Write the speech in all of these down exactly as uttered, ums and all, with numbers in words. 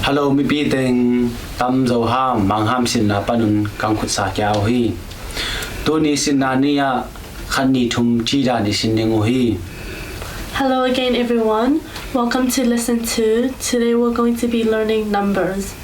Hello mipi teng, tamzaw ham mangham sinna panun kang khutsa kia uh hi. Tuni sinna ni-ah khat ni thum ci dan i sin ding uh hi. Hello again, everyone. Welcome to lesson two. Today we're going to be learning numbers.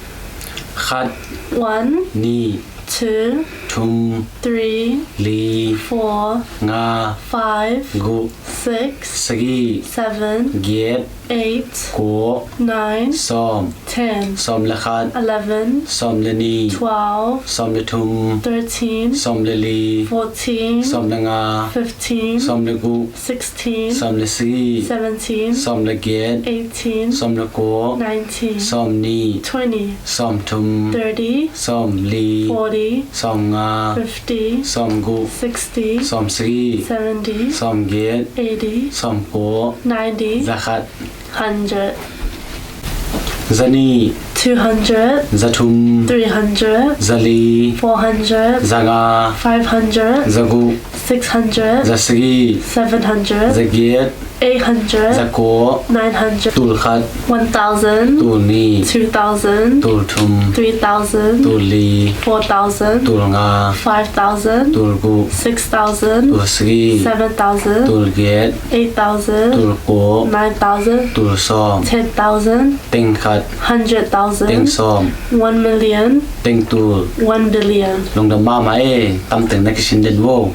Khat, One, ni, two, thum, three, li, four, nga, five, guk, six, sagi, seven, giat, eight, kua, nine, sawm, ten, sawm le khat, eleven, sawm le ni, twelve, sawm le thum, thirteen, sawm le li, fourteen, sawm le nga, fifteen, sawm le guk, sixteen, sawm le sagi, seventeen, sawm le giat, eighteen, sawm le kua, nineteen, sawm ni, twenty, sawm thum, thirty, sawm li, forty, sawm nga, fifty, sawm guk, sixty, sawm sagi, seventy, sawm giat, eighty, sawm kua, ninety, za khat, hundred, za ni, two hundred, za thum, three hundred, za li, four hundred, za nga, five hundred, za guk, six hundred, za sagi, seven hundred, za giat, eight hundred, za kua, nine hundred, tul khat, one thousand, tul ni, two thousand, tul thum, three thousand, tul li, four thousand, tul nga, five thousand, tul guk, six thousand, tul sagi, seven thousand, tul giat, eight thousand, tul kua, nine thousand, tul sawm, ten thousand, teng khat, hundred teng thousand, sawm, one million, teng tul. one billion. Lungdam mahmah e, tam teng na kisin den vo.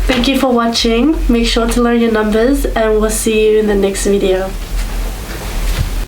Thank you for watching. Make sure to learn your numbers, and we'll see you in the next video.